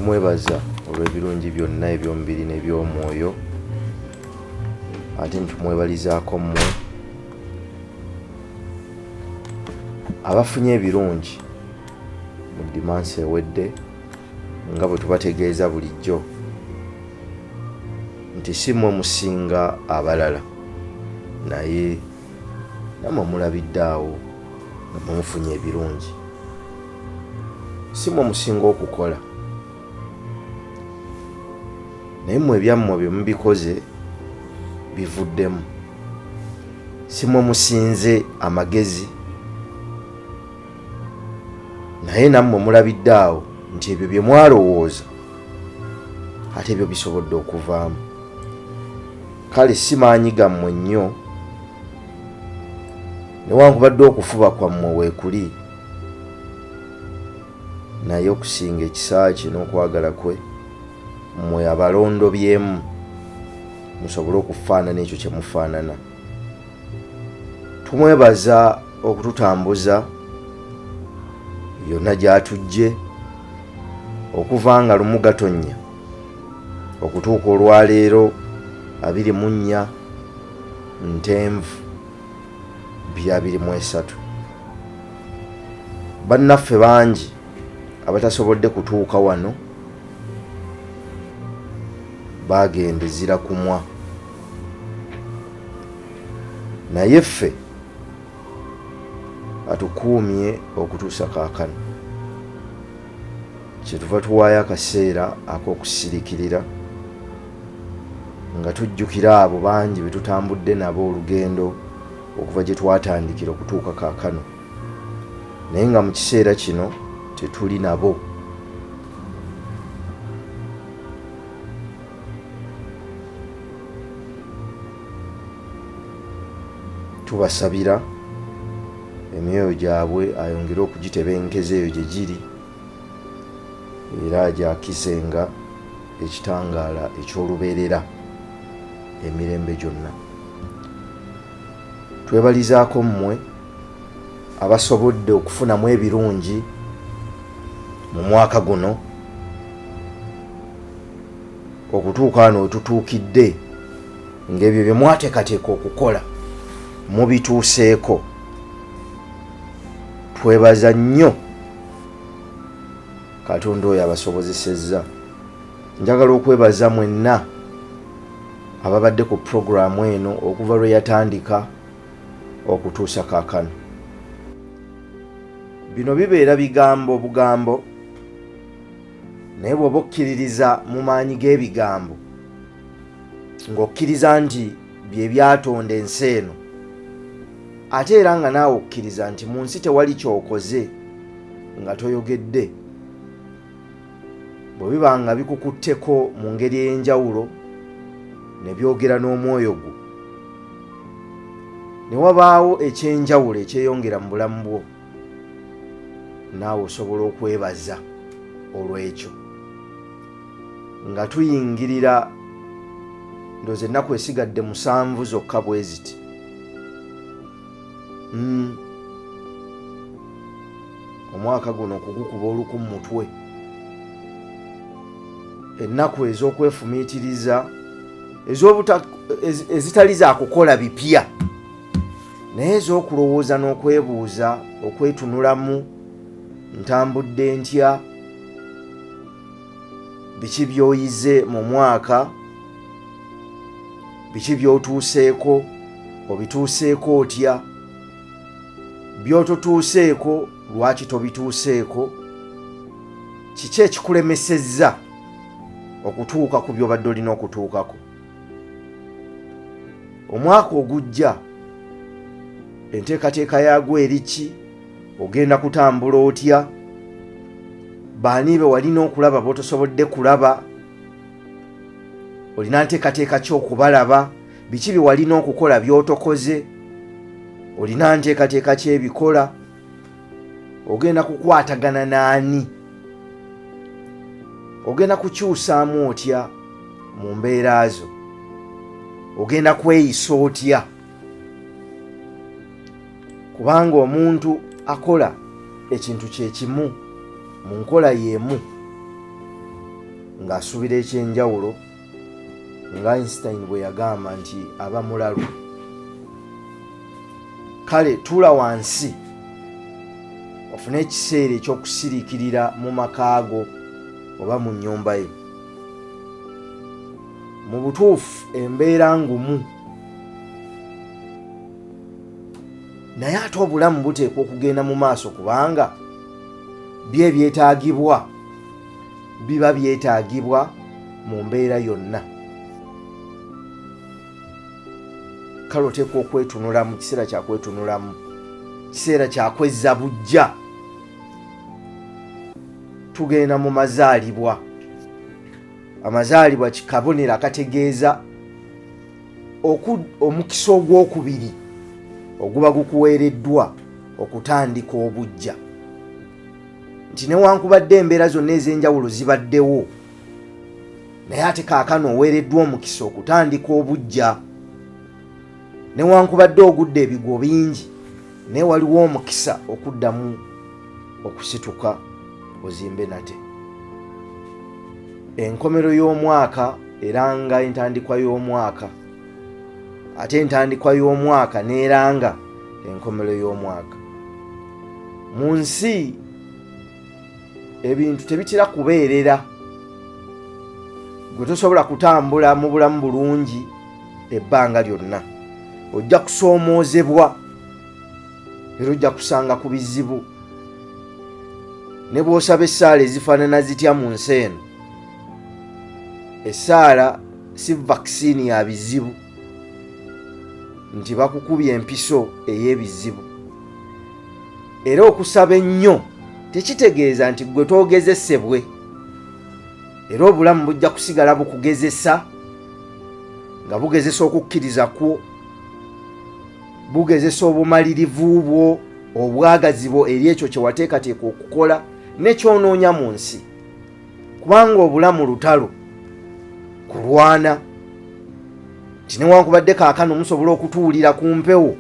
Tumwebaza olw'ebirungi byonna eby'omubiri n'eby'omwoyo, ate nitumwebalizaako mmwe abafunye ebirungi mu dimansi ewedde, nga bwe tubategeeza bulijjo nti si mmwe musinga abalala, naye nammwe mulabidde awo nga mwe mufunye ebirungi. Si mmwe musinga okukola, naye mmwe ebyammwe bye mubikoze bivuddemu. Si mmwe musinze amagezi, naye nammwe mulabidde awo nti ebyo bye mwalowooza ate ebyo bisobodde okuvaamu. Kale si maanyi gammwe nnyo, newankubadde okufuba kwammwe weekuli, naye okusinga ekisa kye n'okwagala kwe, mmwe abalondobyemu musobole okufaanana ekyo kye mufaanana. Tumwebaza okututambuza yonna gy'atujje okuva nga lumu gatonnya okutuuka olwaleero 24 Ntenvu 2023. Bannaffe bangi abatasobodde kutuuka wano baagenda ezira kumwa, naye ffe atukuumye okutuusa kaakano. Kyetuva tuwaayo akaseera ak'okusirikirira nga tujjukira abo bangi be tutambudde nabo olugendo okuva gye twatandikira okutuuka kaakano, naye nga mu kiseera kino tetuli nabo. Tubasabira emyoyo gyabwe ayongere okugitebenkeza eyo gye giri, era agyakizenga ekitangaala eky'olubeerera emirembe gyonna. Twebalizaako mmwe abasobodde okufunamu ebirungi mu mwaka guno okutuuka wano wetutuukidde, ng'ebyo bye mwateekateeka okukola mubituuseeko. Twebaza nnyo Katonda oyo abasobozesezza. Njagala okwebaza mwenna ababadde ku pulogulaamu eno okuva lwe yatandika okutuusa kaakano. Bino bibeera bigambo bugambo, naye bw'oba okkiririza mu maanyi g'ebigambo, ng'okkiriza nti bye byatonda ensi eno, ate era nga naawe okkiriza nti mu nsi tewali ky'okoze nga toyogedde, bwe biba nga bikukutteko mu ngeri ey'enjawulo ne byogera n'omwoyo gwo, ne wabaawo eky'enjawulo ekyeyongera mu bulamu bwo, naawe osobola okwebaza olw'ekyo. Nga tuyingirira ndowooza ennaku esigadde 7 zokka bwe ziti. Omwaka guno okugukuba oluku mu mutwe, ennaku ez'okwefumiitiriza ezitali za kukola bipya, naye ez'okulowooza n'okwebuuza, okwetunulamu, ntambudde ntya, biki by'oyize mu mwaka, biki by'otuuseeko, obituuseeko otya, by'ototuuseeko lwaki tobituuseeko, kiki ekikulemesezza okutuuka ku by'obadde olina okutuukako. Omwaka ogujja enteekateeka yaagwo eri ki? Ogenda kutambula otya? Baani be walina okulaba b'otosobodde kulaba? Olina nteekateeka ki okubalaba? Biki bye walina okukola by'otokoze? Olina nteekateeka ki ebikola? Ogenda kukwatagana n'ani? Ogenda kukyusaamu otya mu mbeera zo? Ogenda kweyisa otya? Kubanga omuntu akola ekintu kye kimu mu nkola y'emu, ng'asuubira eky'enjawulo, nga Einstein bwe yagamba nti aba mulalu. Kale tuula wansi ofune ekiseera eky'okusiriikirira mu maka go oba mu nnyumba yo. Mu butuufu embeera ngumu, naye ate obulamu buteekwa okugenda mu maaso, kubanga byo ebyetaagibwa biba byetaagibwa mu mbeera yonna. Kale oteekwa okwetunulamu, kiseera kya kwetunulamu, kiseera kya kwezza buggya. Tugenda mu mazaalibwa. Amazaalibwa kikabonero akategeeza omukisa ogwokubiri oguba gukuweereddwa okutandika obuggya, nti newankubadde embeera zonna ez'enjawulo zibaddewo, naye ate kaakano oweereddwa omukisa okutandika obuggya. Newankubadde ogudde ebigwo bingi, naye waliwo omukisa okuddamu okusituka ozimbe nate. Enkomero y'omwaka eranga entandikwa y'omwaka, ate entandikwa y'omwaka n'eranga enkomero y'omwaka. Mu nsi ebintu tebitera kubeerera, gwe tosobola kutambula mu bulamu bulungi ebbanga lyonna. Ojja kusoomoozebwa era ojja kusanga ku bizibu, ne bw'osaba essaala ezifaanana zitya mu nsi eno, essaala si vaccine ya bizibu, nti bakukubye empiso ey'ebizibu. Era okusaba ennyo tekitegeeza nti ggwe toogezesebwe, era obulamu bujja kusigala bukugezesa, nga bugezesa okukkiriza kwo, bugezesa obumalirivu bwo, obwagazi bwo eri ekyo kye wateekateeka okukola ne ky'onoonya mu nsi. Kubanga obulamu lutalo, kulwana, nti newankubadde kaakano musobola okutuwulira ku mpewo,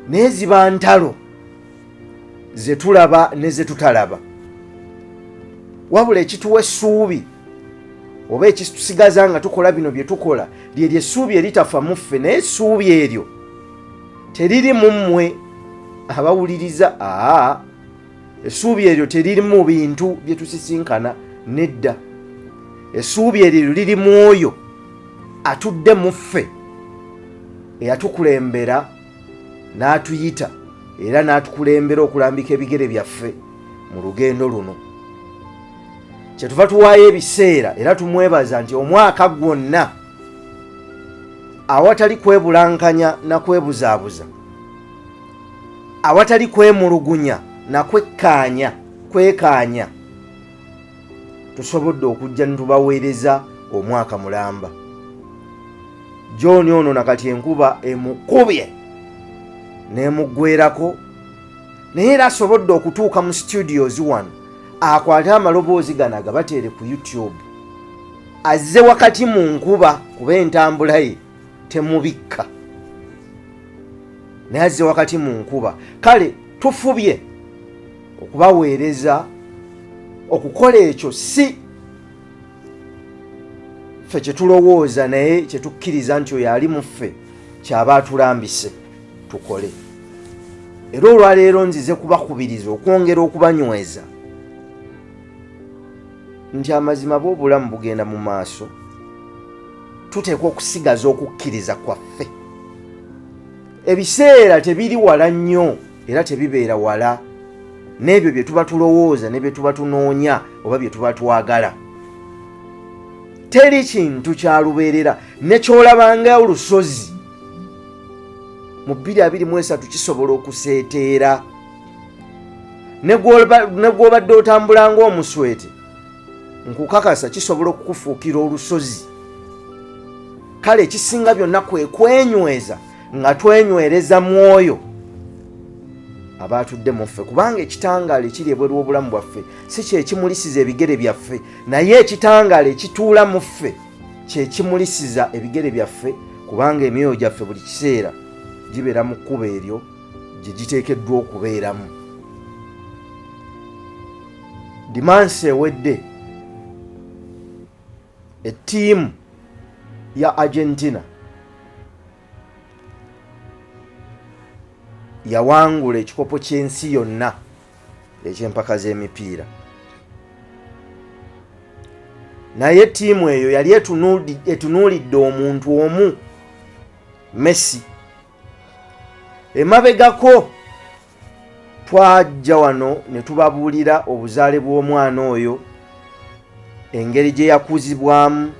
naye ziba ntalo ze tulaba ne ze tutalaba. Wabula ekituwa essuubi oba ekitusigaza nga tukola bino bye tukola, lyeryo essuubi eritafa mu ffe. Naye essuubi eryo teriri mu mmwe abawuliriza, aa, essuubi eryo teriri mu bintu bye tusisinkana, nedda. Essuubi eryo liri mu oyo atudde mu ffe, eyatukulembera n'atuyita era n'atukulembera okulambika ebigere byaffe mu lugendo luno. Kyetuva tuwaayo ebiseera era tumwebaza nti omwaka gwonna awatali kwebulankanya na kwebuzaabuza, awatali kwemulugunya na kwekkaanya kwekaanya, tusobodde okujja ne tubaweereza omwaka mulamba. John ono nakati enkuba emukubye n'emuggwerako, naye era asobodde okutuuka mu studios wano akwate amaloboozi gano agabateere ku YouTube. Azze wakati mu nkuba, kuba entambula ye temubikka, naye azze wakati mu nkuba. Kale tufubye okubaweereza okukola ekyo si ffe kye tulowooza, naye kye tukkiriza nti oyo ali mu ffe kyaba atulambise tukole. Era olwaleero nzize kubakubiriza okwongera okubanyweza nti amazima bw'obulamu bugenda mu maaso, tuteekwa okusigaza okukkiriza kwaffe. Ebiseera tebiri wala nnyo era tebibeera wala n'ebyo bye tuba tulowooza ne bye tuba tunoonya oba bye tuba twagala. Teri kintu kya lubeerera, ne ky'olabanga olusozi mu 2023 kisobola okuseeteera, ne gw'obadde otambula ng'omuswete, nkukakasa kisobola okukufuukira olusozi. Kale ekisinga byonna kwe kwenyweza nga twenywereza mwoyo aba atudde mu ffe, kubanga ekitangaala ekiri ebweru w'obulamu bwaffe si kye kimulisiza ebigere byaffe, naye ekitangaala ekituula mu ffe kye kimulisiza ebigere byaffe, kubanga emyoyo gyaffe buli kiseera gibeera mu kkubo eryo gye giteekeddwa okubeeramu. Dimansi ewedde Ettiimu ya Argentina yawangula ekikopo ky'ensi yonna eky'empaka z'emipiira, naye ttiimu eyo yali etunuulidde omuntu omu, Messi. Emabegako twajja wano ne tubabuulira obuzaale bw'omwana oyo, engeri gye yakuzibwamu,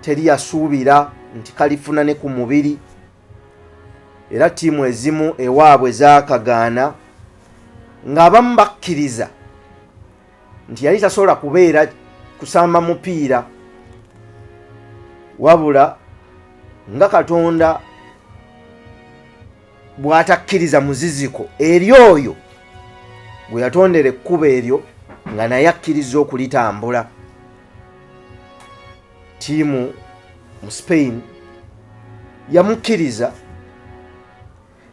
teri yasuubira nti kalifuna ne ku mubiri, era ttiimu ezimu ewaabwe zaakagaana ng'abamu bakkiriza nti yali tasobola kubeera kusamba mupiira, wabula nga Katonda bw'atakkiriza muziziko eri oyo gwe yatondera ekkubo eryo nga naye akkiriza okulitambula. Ttiimu mu Spain yamukkiriza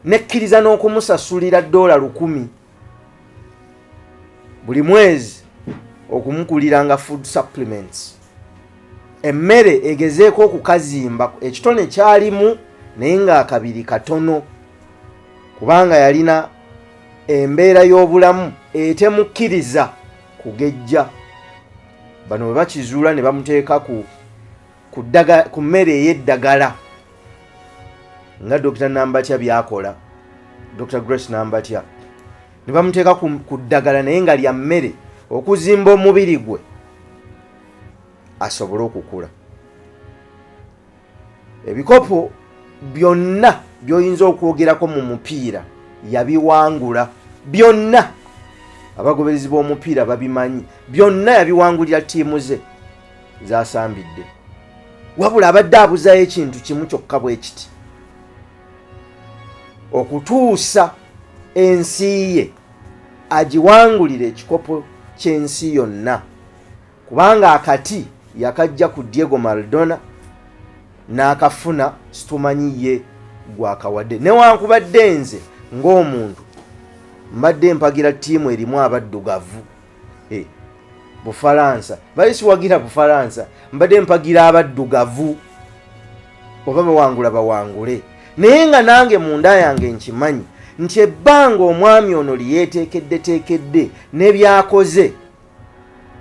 nekkiriza n'okumusasulira ddoola 1000 buli mwezi okumukuliranga food supplements, emmere egezeeko okukazimba ekitone kyalimu, naye ng'akabiri katono kubanga yalina embeera y'obulamu etemukkiriza kugejja. Bano bwe bakizuula ne bamuteeka ku mmere ey'eddagala nga Dr. Nambatya byakola, Dr. Grace Nambatya, ne bamuteeka ku ddagala naye nga lya mmere okuzimba omubiri gwe asobole okukula. Ebikopo byonna by'oyinza okwogerako mu mupiira yabiwangula byonna, abagoberezi b'omupiira babimanyi, byonna yabiwangulira ttiimu ze zasambidde. Wabula abadde abuzayo ekintu kimu kyokka bwe kiti, okutuusa ensi ye agiwangulire ekikopo ky'ensi yonna, kubanga akati yakajja ku Diego Maradona n'akafuna, situmanyi ye gwakawadde. Newankubadde nze ng'omuntu mbadde mpagira ttiimu erimu abaddugavu, Bufalansa, bali siwagira Bufalansa, mbadde mpagira abaddugavu, oba bawangula bawangule, naye nga nange munda yange nkimanyi nti ebbanga omwami ono lyeyeteekeddeteekedde ne byakoze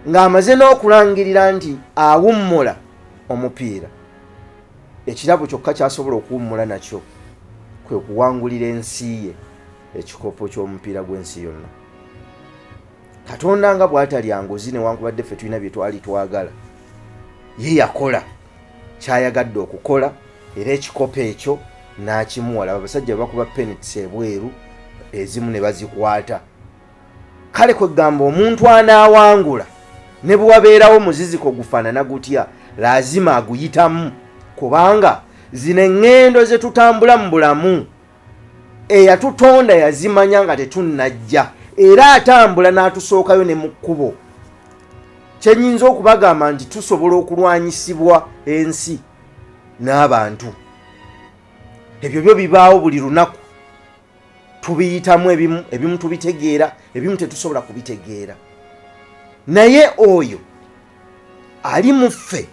ng'amaze n'okulangirira nti awummula omupiira, ekirabo kyokka kyasobola okuwummula nakyo kwe kuwangulira ensi ye ekikopo ky'omupiira gw'ensi yonna. Katonda nga bw'atalya nguzi, newankubadde ffe tulina bye twali twagala, ye yakola kyayagadde okukola era ekikopo ekyo n'akimuwala. Abasajja bakuba penitsi ebweru ezimu ne bazikwata. Kale kwegamba omuntu anaawangula ne bwe wabeerawo muziziko gufaanana gutya, laazima aguyitamu, kubanga zino eŋŋendo ze tutambula mu bulamu eyatutonda yazimanya nga tetunnajja, era atambula n'atusookayo ne mu kkubo. Kyenyinza okubagamba nti tusobola okulwanyisibwa ensi n'abantu, ebyo byo bibaawo buli lunaku, tubiyitamu, ebimu tubitegeera, ebimu tetusobola kubitegeera, naye oyo ali mu ffe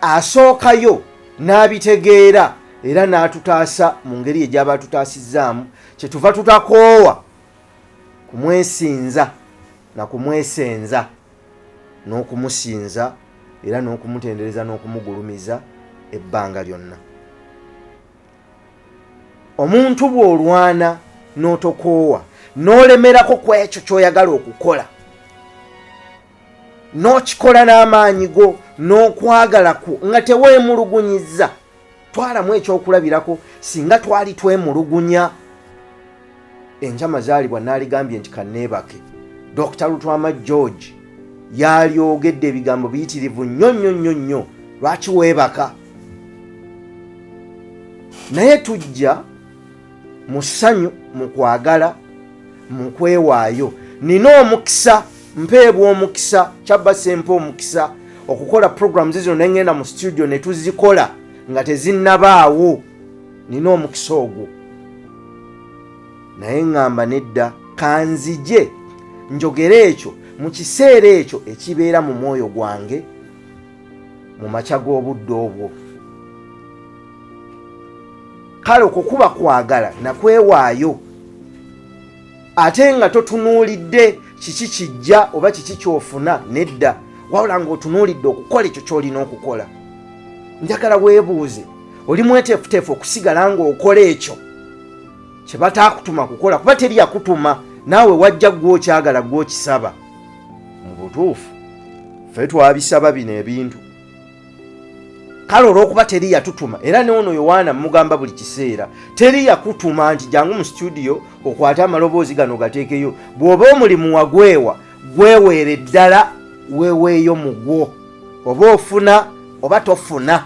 asookayo n'abitegeera era n'atutaasa mu ngeri ye gy'aba atutaasizzaamu. Kyetuva tutakoowa kumwesinza na kumwesenza n'okumusinza era n'okumutendereza n'okumugulumiza ebbanga lyonna. Omuntu bw'olwana n'otokoowa n'olemerako ku ekyo ky'oyagala okukola, n'okikola n'amaanyi go n'okwagala kwo nga teweemulugunyizza. Twalamu ekyokulabirako, singa twali twemulugunya enkya mazaalibwa naaligambye nti kanneebake, Dr. Lutwama George yalyogedde ebigambo biyitirivu nnyo nnyo nnyo nnyo, lwaki weebaka? Naye tujja mu ssanyu, mu kwagala, mu kwewaayo. Nina omukisa, mpeebwa omukisa, kyabba sempa omukisa okukola programs zino ne ŋŋenda mu studio ne tuzikola nga tezinnabaawo. Nina omukisa ogwo, naye ŋŋamba nedda, kanzije njogere ekyo mu kiseera ekyo ekibeera mu mwoyo gwange. Mu makya g'obudde obwo. Kale okwo kuba kwagala nakwewaayo, ate nga totunuulidde kiki kijja oba kiki ky'ofuna, nedda, wabula ng'otunuulidde okukola ekyo ky'olina okukola. Njagala weebuuze, oli mweteefuteefu okusigala ng'okola ekyo kye bataakutuma kukola? Kuba teri yakutuma, naawe wajja ggwe okyagala, ggwe okisaba. Mu butuufu ffe twabisaba bino ebintu. Kale olw'okuba teri yatutuma, era ne ono Yowaana mugamba buli kiseera, teri yakutuma nti jangu mu situdiyo okwate amaloboozi gano gateekeyo. Bw'oba omulimu wagwewa, gweweere ddala, weeweeyo mugwo, oba ofuna oba tofuna,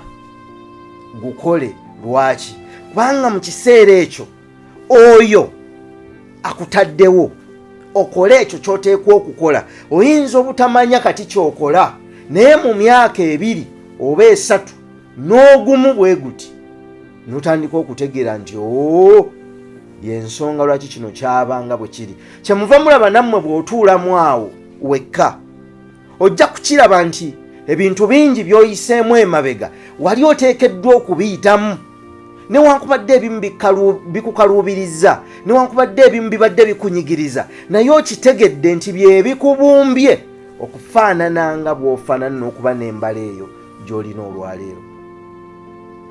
gukole. Lwaki? Kubanga mu kiseera ekyo oyo akutaddewo okole ekyo ky'oteekwa okukola. Oyinza obutamanya kati ky'okola, naye mu myaka 2 oba 3 n'ogumu bwe guti n'otandika okutegeera nti oo, yensonga lwaki kino kyabanga bwe kiri. Kyemuva mulaba nammwe bw'otuulamu awo wekka, ojja kukiraba nti ebintu bingi by'oyiseemu emabega wali oteekeddwa okubiyitamu, newankubadde ebimu bikukaluubiriza, newankubadde ebimu bibadde bikunyigiriza, naye okitegedde nti bye bikubumbye okufaanana nga bw'ofaanana n'okuba n'embala eyo gy'olina olwaleero.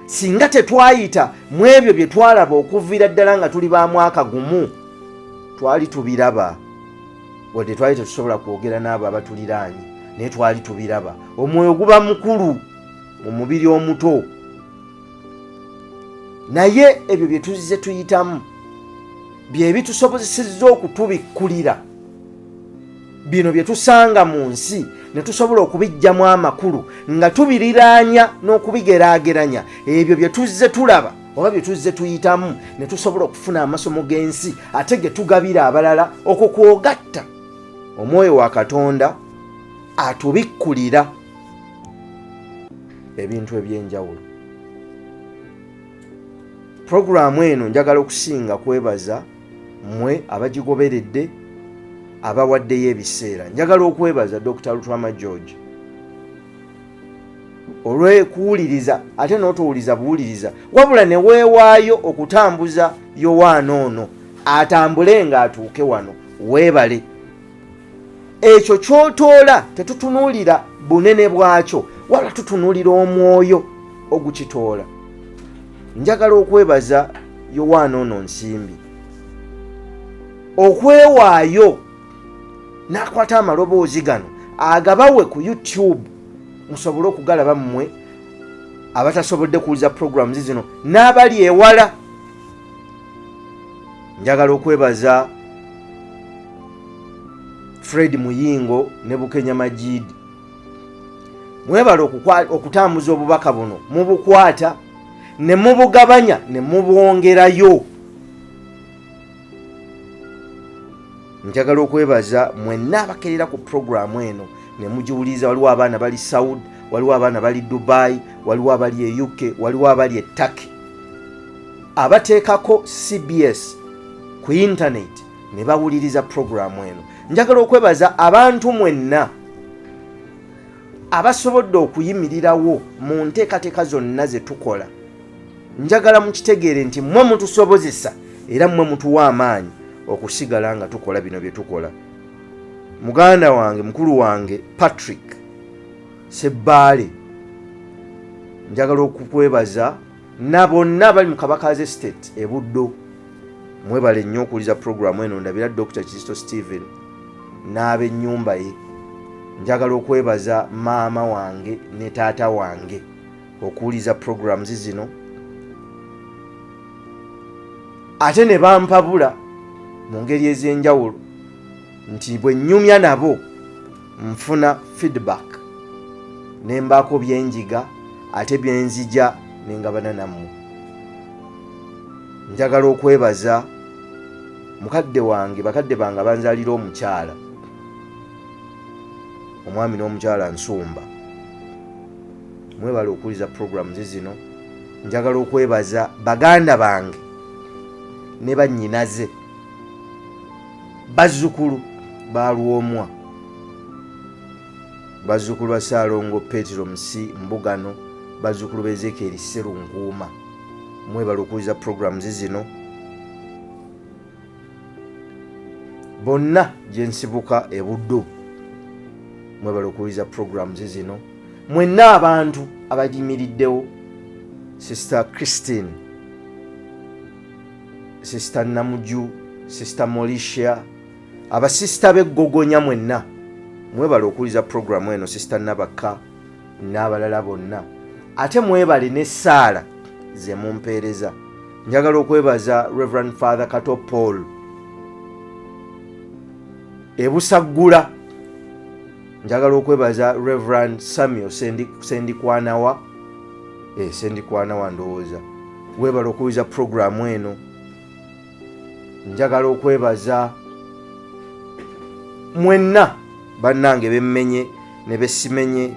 Singa tetwayita mu ebyo bye twalaba okuviira ddala nga tuli ba mwaka gumu, twali tubiraba, wadde twali tetusobola kwogera n'abo abatuliraanye, naye twali tubiraba. Omwoyo guba mukulu mu mubiri omuto, naye ebyo bye tuzze tuyitamu bye bitusobozesezza okutubikkulira bino bye tusanga mu nsi, ne tusobola okubiggyamu amakulu nga tubiriraanya n'okubigeraageranya ebyo bye tuzze tulaba oba bye tuzze tuyitamu, ne tusobola okufuna amasomo g'ensi ate ge tugabira abalala. Okwo kwogatta omwoyo wa Katonda atubikkulira ebintu ebyenjawulo. Puroguraamu eno njagala okusinga kwebaza mmwe abagigoberedde, abawaddeyo ebiseera. Njagala okwebaza Dr Lutwama George olw'ekuwuliriza, ate n'otowuliza buwuliriza, wabula ne weewaayo okutambuza Yowaana ono atambule ng'atuuke wano. Weebale. Ekyo ky'otoola tetutunuulira bunene bwakyo, wabula tutunuulira omwoyo ogukitoola. Njagala okwebaza Yowaana ono Nsimbi okwewaayo n'akwata amaloboozi gano agabawe ku YouTube musobole okugalaba, mmwe abatasobodde kuwuliza programs zino n'abali ewala. Njagala okwebaza Fred Muyingo ne Bukenya Majid, mwebale okutambuza obubaka buno, mubukwata ne mubugabanya ne mubwongerayo. Njagala okwebaza mwenna abakerera ku puroguramu eno ne mugiwuliriza. Waliwo abaana bali Saudi, waliwo abaana bali Dubai, waliwo abali e UK, waliwo abali e Turkey, abateekako CBS ku intaneti ne bawuliriza puroguramu eno. Njagala okwebaza abantu mwenna abasobodde okuyimirirawo mu nteekateeka zonna ze tukola. Njagala mukitegeere nti mmwe mutusobozesa era mmwe mutuwa amaanyi okusigala nga tukola bino bye tukola. Muganda wange, mukulu wange Patrick Sebbaale, njagala okukwebaza na bonna abali mu Kabaka's Estate e Buddo, mwebale nnyo okuwuliza puroguramu eno. Ndabira Dr Kizito Stephen n'ab'ennyumba ye. Njagala okwebaza maama wange ne taata wange okuwuliza programs zino, ate ne bampabula mu ngeri ez'enjawulo nti bwe nnyumya nabo nfuna feedback ne mbaako byenjiga ate byenzija ne ngabana nammwe. Njagala okwebaza mukadde wange, bakadde bange abanzaalira omukyala, omwami n'omukyala Nsumba, mwebale okuwuliza programs zino. Njagala okwebaza baganda bange ne bannyinaze, bazzukulu ba Lwomwa. Bazzukulu ba Ssaalongo Petero Musi Mbugano, bazzukulu ba Ezekiel Sserunkuuma, mwebale okuwuliza programs zino. Bonna gye nsibuka e Buddu, mwebale okuwuliza programs zino. Mwenna abantu abagimiriddewo, Sister Christine, Sister Namuju, Sister Molisha, abasisita b'eggogonya mwenna mwebale okuwuliza programu eno, Sister Nabakka n'abalala bonna. Ate mwebale n'essaala ze mumpeereza. Njagala okwebaza Reverend Father Kato Paul ebusaggula. Njagala okwebaza Reverend Samuel Sendikwanawa, Sendikwanawa ndowooza weebale okuwuliza programu eno. Njagala okwebaza mwenna bannange bemmenye ne besimenye.